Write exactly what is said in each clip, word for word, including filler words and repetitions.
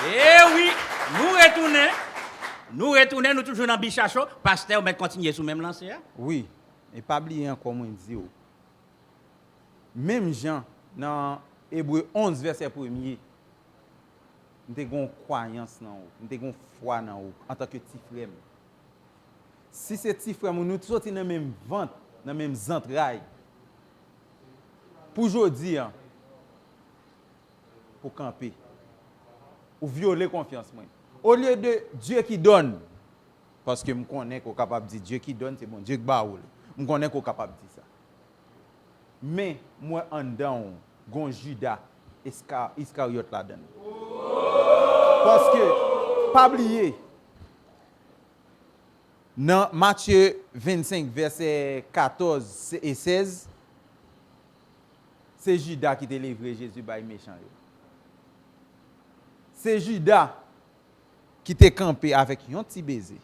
E wi, nou retounen. Nou retounen, nou toujou nan Bicha Show. Pastè, ou mèt kontinye sou menm lanse a. Wi, e pa bliye ankò mwen di w, menm jan nan Ebre onz vèsè premye, m te gen yon kwayans nan ou, m te gen yon fwa nan ou antanke ti frè m. Si se ti frè m ou, nou soti nan menm vant, nan menm zantray. Pou jodi a, pou kanpe. Ou vyole konfyans mwen. Olye de Dieu qui donne, paske m konnen ke w kapab di Dieu qui donne, se Bondye k ba ou l. M konnen ke w kapab di sa. Men, m wè anndan w, gon Jida Iska-, Iskaryòt ladan l. Paske, pa bliye, nan Matye vennsenk, vèsè katòz e sèz, se Jida ki te livre Jezi bay mechan yo. Se Jida ki te kanpe avèk yon ti beze,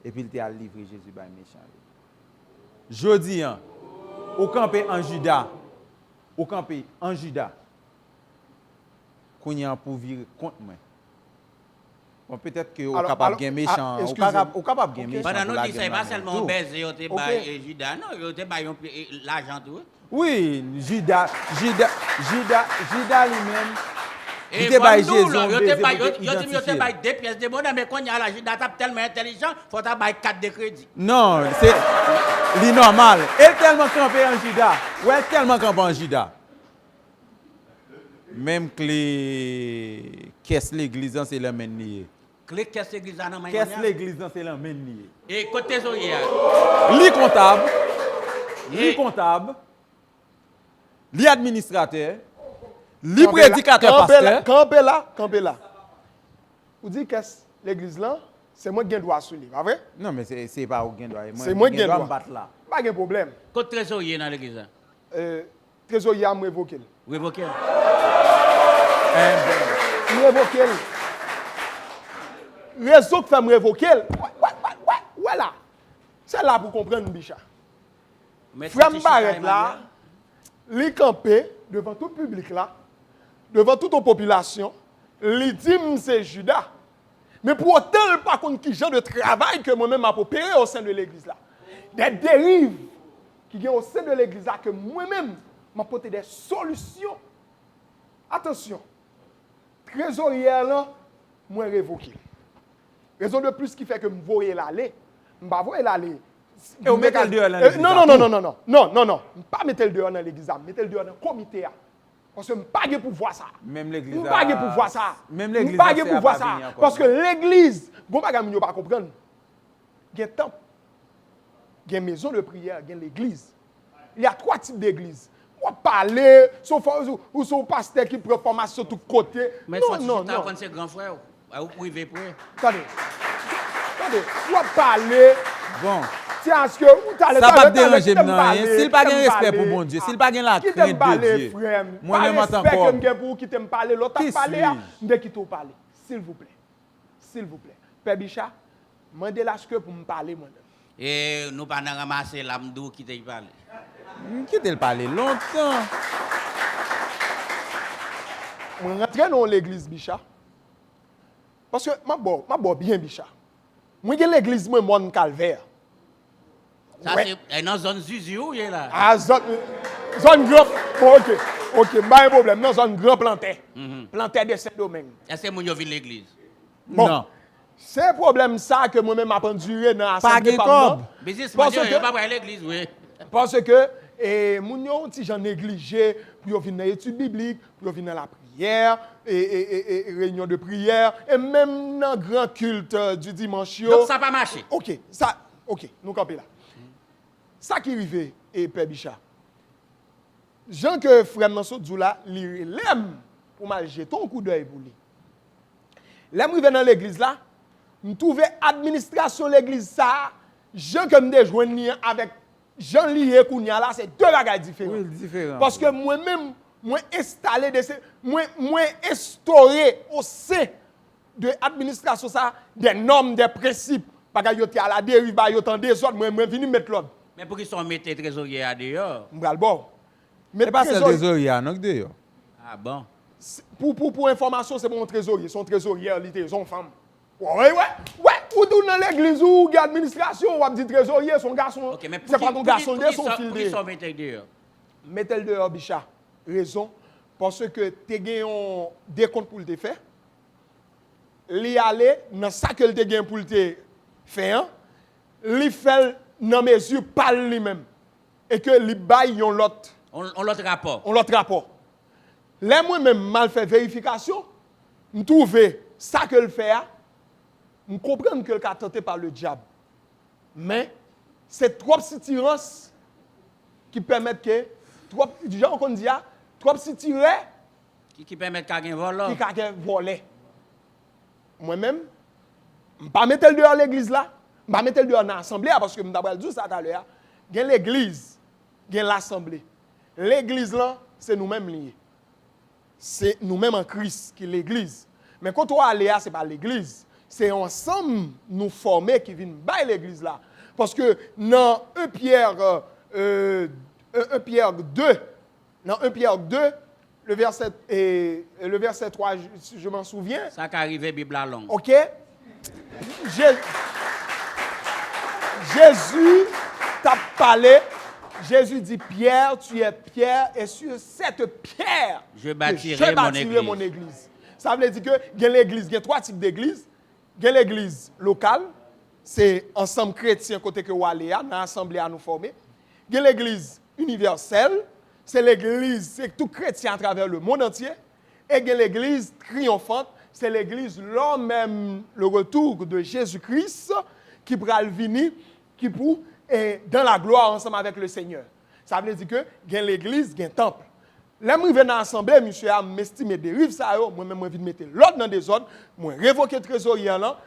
epi l te al livre Jezi bay mechan yo. Jodi a, ou kanpe an Jida, ou kanpe an Jida. Kounye a pou w vire kont mwen. Bon, petèt ke ou kapab gen mechan, ou kapab, ou kapab gen mechan pou lage nan men tou. Pandan nou di sa, e pa sèlman yon bèze yo te bay, e, Jida, non, yo te bay yon, e, lajan tou, wi. Wi, Jida, Jida, Jida, Jida li menm, li te bay Jezi yon beze pou te idantifye l. Yo te bay de pyès de monè, men kounye a la, Jida t ap tèlman entèlijan, fò w ta bay kat de kredi. Non, se, li nòmal. E l tèlman kanpe an Jida. Wè, l tèlman kanpe an Jida. Menm kle kès legliz lan, se nan men l li ye. Kle kès legliz la nan men l. Kès legliz lan, se nan men l li ye. E kot trezorye a? Li kontab, li kontab, li administratè, li predikatè, pastè. Kanpe la, kanpe la, kanpe la. Ou di kès legliz lan, se mwen ki gen dwa sou li, pa vre? Non, men se, se pa ou ki gen dwa, e mwen ki gen dwa m bat la. Pa gen pwoblèm. Kot trezorye nan legliz la? E, trezorye a, m revoke l. Revoke l? M revoke l. Rezon k fè m revoke l, wè, wè, wè, wè, wè la. Se la pou konprann, Bicha. Frè m Barèt la, li kanpe devan tout piblik la, devan tout yon popilasyon, li di m se Jida. Men pou otan, l pa konn ki jan de travay ke mwen menm m ap opere o sen de legliz la. Dè deriv ki gen o sen de legliz la ke mwen menm, m ap pote dè solisyon. Atansyon, trezorye a lan, mwen revoke l. Rezon de plis ki fè ke m voye l ale, m pa voye l ale. E w mete l deyò nan legliz la tou? Non, non, non, non, non, non, non, non, non, m pa mete l deyò nan legliz la, m mete l deyò nan komite a. Paske m pa gen pouvwa sa. Menm legliz la, m pa gen pouvwa sa. Menm legliz la, m pa gen pouvwa sa. Paske legliz, gon bagay moun yo pa konprann. Gen tanp, gen maison de prière, gen legliz. Il y a trois types d'églises. W ap pale, se yon fò-, ou, ou se yon pastè ki pran fòmasyon tout kote. Non, non, non. Men fò ti chita, ou konn se gran frè w. Ou prive pre. Tande. Tande, w ap pale. Bon. Se aske ou talè, sa pa t deranje m nan anyen. Si l pa gen respè pou Bondye, si l pa gen lakrent de Dye, mwen menm antanke òm, kite m pale, lòt ap pale a, m te kite w pale. Silvouplè. Silvouplè. Pè Bicha, mande l aske pou m pale mwen menm. E nou pa nan ranmase la, m di w kite l pale. M kite l pale lontan. Mwen rantre nan yon legliz, Bicha. Paske m ap ba w, m ap ba w byen, Bicha. Mwen gen legliz mwen mòn Kalvè. Sa se, e, nan zòn Zuzu ou ye la? A, zòn, zòn Gran, bon, oke, oke, m pa gen pwoblèm. Nan zòn Gran Plantè. Plantè de Sendomeng. Èske moun yo vin legliz? Bon, se pwoblèm sa ke mwen menm m ap andire nan asanble pa m nan. Biznismann yo, yo pa pral legliz vre. Paske, e, moun yo yon ti jan neglije pou yo vin nan etid biblik, pou yo vin nan lapriyè, e, e, e, e, reyinyon de priyè, e menm nan gran kilt, e, di dimanch yo. Donk sa pa mache. Oke, sa, oke, nou kanpe la. Sa ki rive, e, Pè Bicha. Jan ke frè m nan sot di w la, li rele m pou m al jete yon koudèy pou li. Lè m rive nan legliz la, m twouve administrasyon legliz sa a, jan ke m te jwenn li an avèk jan li ye kounye a la, se de bagay diferan. Wi, l diferan. Paske mwen menm, mwen enstale de se, mwen, mwen enstore o sen de administrasyon sa a, de nòm, de prensip. Bagay yo te aladeriv, bagay yo te an dezòd, mwen, mwen vini met lòd. Men poukisa w mete trezorye a deyò? M pral ba w. Se pa sèl trezorye a non ki deyò. Ah bon? Pou, pou, pou enfòmasyon, se pa yon trezorye, se yon trezoryè li te ye, se yon fanm. Wè, wè, wè, ou, ou nan legliz ou, ou gen administrasyon, w ap di trezorye, se yon gason, se pa yon gason li ye, se yon fi li te ye. Mete l deyò, Bicha. Rezon, paske te gen yon dekont pou l te fè. Li ale nan sa ke l te gen pou l te fè an, li fè l nan mezi pa l li menm. E ke li bay yon lòt, yon lòt rapò. Yon lòt rapò. Lè mwen menm m al fè verifikasyon, m twouve sa ke l fè a, m konprann ke l ka tante pa le dyab. Men, se twòp sitirans ki pèmèt ke, twòp, jan w konn di a, twòp sitirè ki, ki pèmèt ka gen vòlò. Ki ka gen vòlè. Mwen menm, m pa mete l deyò legliz la, m pa mete l deyò nan asanble a, paske m ta pral di w sa talè a. Gen legliz, gen lasanble. Legliz lan, se nou menm li ye. Se nou menm an Kris ki legliz. Men kote w ale a, se pa legliz. Se yon ansanm nou fòme ki vin bay legliz la. Paske nan en Pyè, euh, en, en Pyè de, nan en Pyè de, le verset, eh, le verset twa, je, je m'en souviens. Sa ka rive, Bib la long. Ok? Je, Jezi t ap pale, Jezi di, Pierre, tu es pierre, et sur cette pierre que je bâtirai mon église. Sa vle di ke gen legliz, gen twa tip degliz. Gen legliz lokal, se ansanm kretyen kote ke w ale a, nan asanble a nou fòme. Gen legliz inivèsèl, se legliz, se tout kretyen atravè lemonn antye. E gen legliz triyonfant, se legliz lò menm, le retour de Jésus-Christ, ki pral vini, ki pou, eh, dans la gloire ensemble avec le Seigneur. Sa vle di ke gen legliz, gen tanp. Lè m rive nan asanble, misye a, m estime deriv sa yo, mwen menm mwen vin mete lòd nan dezòd, mwen revoke trezorye a lan.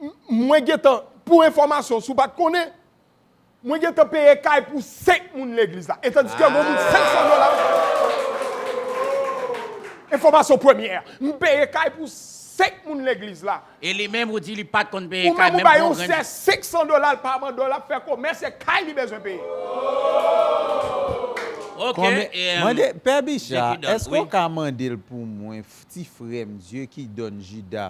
M-, mwen gentan, pou enfòmasyon, si w pa t konnen, mwen gentan peye kay pou senk moun legliz la. E tandiske yon moun senk san dola. Enfòmasyon premyè, m peye kay pou senk moun legliz la. E li menm, ou di li pa t konn peye kay, menm pou yon grenn. Ou menm ou bay yon sè senk san dola, l pa mandè w, l ap fè komès, se kay li bezwen peye. Ok, mande, Pè Bicha, èske w ka mande l pou mwen, ti frè m, Dye ki dòne Jida?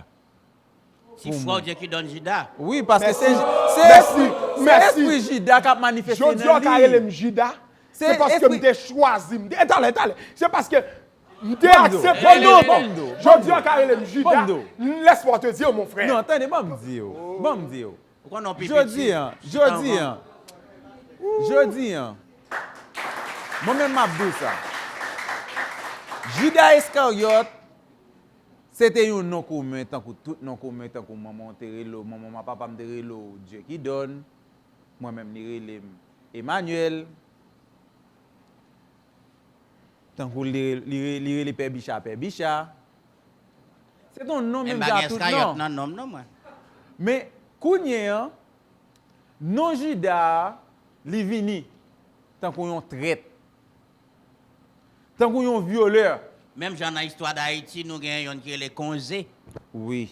Ti frè w, Dye ki dòne Jida? Wi, paske se, se espri, se espri Jida k ap manifeste nan li. Jodi a w ka rele m Jida, se paske m te chwazi, m te, e talè, talè, se paske m te aksepte non. Jodi a w ka rele m Jida. Laisse-moi te dire, mon frère. Non, tande, ban m di w, ban m di w. Ou konn yon pi piti. Jodi an, jodi an, jodi an, mwen menm m ap di w sa. Jida Iskaryòt, se te yon non komen, tankou tout non komen, tankou manman w te rele w, manman m ak papa m te rele w Dye ki dòne, mwen menm li rele m Emanyèl. Tankou li, li, li rele Pè Bicha, Pè Bicha. Se te yon non menm jan ak tout non. Men kounye an, non Jida a, li vini tankou yon trèt, tankou yon vyolè. Menm jan nan istwa Dayiti, nou gen yonn ki rele Konze. Wi.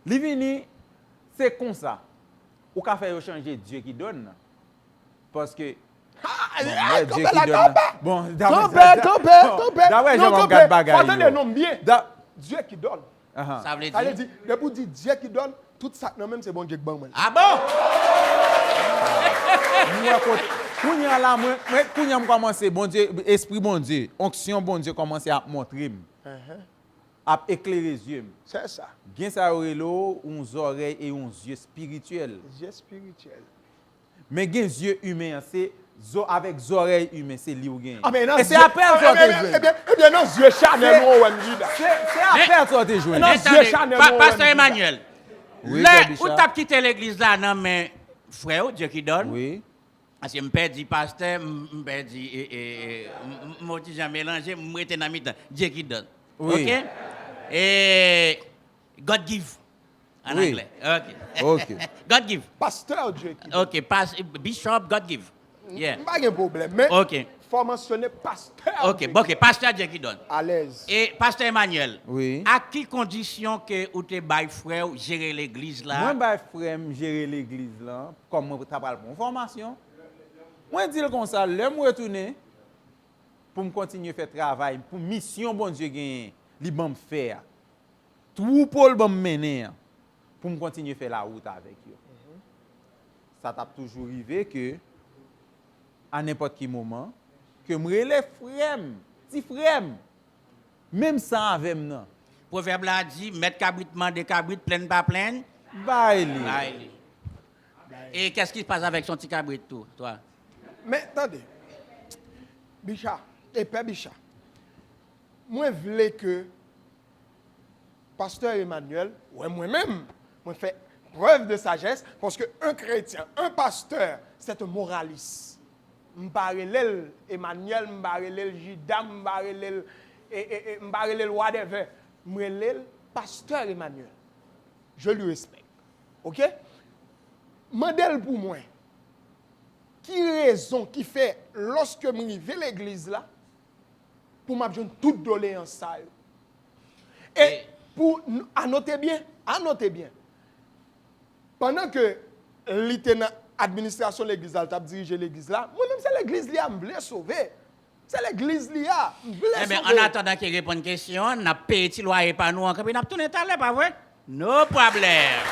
Li vini, se konsa. Ou ka fè yo chanje Dye ki dòne nan. Paske, bon, mwen, Dye ki dòne nan. Bon, kanpe, kanpe, kanpe. Daprè jan m ap gad bagay yo. Fò tande non m byen. Dye ki dòne. Sa vle di, depi w di Dye ki dòne, tout sa k nan men m se Bondye k ban mwen l. Ah bon? Mwen kote, kounye a la, mwen, mwen, kounye a m kòmanse, Bondye, Espri Bondye, onksyon Bondye kòmanse ap montre m. Ap eklere zye m. Gen sa yo rele w yon zòrèy e yon zye espirityèl. Zye espirityèl. Men gen zye imen an, se zò-, avèk zòrèy imen, se li w genyen. E se apèl sa w te jwenn. Ebyen, ebyen, nan zye chanèl ou wè m Jida. Se, se apèl sa w te jwenn. Nan zye chanèl ou wè m Jida. Pastè Emanyèl, lè ou t ap kite legliz la nan men frè w, Dye ki dòne, paske m pèdi pastè, m, m pèdi, e, e, e, m, m, m yon ti jan melanje, m rete nan mitan. Dye ki dòne. Ok? E, God give. An anglè. Ok. Ok. God give. Pastè Dye ki dòne. Ok, pas-, Bishop, God give. Yeah. M pa gen pwoblèm, men fò mansyone pastè Dye ki dòne. Ok, pastè Dye ki dòne. Alèz. E pastè Emanyèl, ak ki kondisyon ke ou te bay frè w jere legliz la? Mwen bay frè m jere legliz la, kòm mwen ta pral pran yon fòmasyon. Mwen di l konsa, lè m retounen, pou m kontinye fè travay, pou misyon Bondye genyen, li ban m fè a. Twoupo l ban m mennen an, pou m kontinye fè lawout avèk yo. Sa t ap toujou rive ke, a nenpòt ki moman, ke m rele frè m, ti frè m, menm san avè m nan. Pwovèb la di, mèt kabrit mande kabrit, plenn pa plenn. Bay li. Bay li. Et qu'est-ce qui se passe avec son ti kabrit tou, toi? Men tande, Bicha, e pè Bicha, mwen vle ke Pastè Emmanuel, wè mwen menm, mwen fè preuve de sagesse, paske un chrétien, un pasteur, c'est un moraliste. M pa rele l Emmanuel, m pa rele l Jida, m pa rele l, e, e, e, m pa rele l whatever. M rele l Pastè Emmanuel. Je lui respecte. Ok? Mande l pou mwen. Ki rezon ki fè, lòske m rive legliz la, pou m ap jwenn tout doleyans sa yo? E pou, anote byen, anote byen. Pandan ke li te nan administrasyon legliz la, li t ap dirije legliz la, mwen menm se legliz li a m vle sove. Se legliz li a m vle sove. Enben, an atandan ke reponn kesyon an, n ap peye ti lwaye pa nou an kanpe, n ap tounen talè, pa vre? No problem.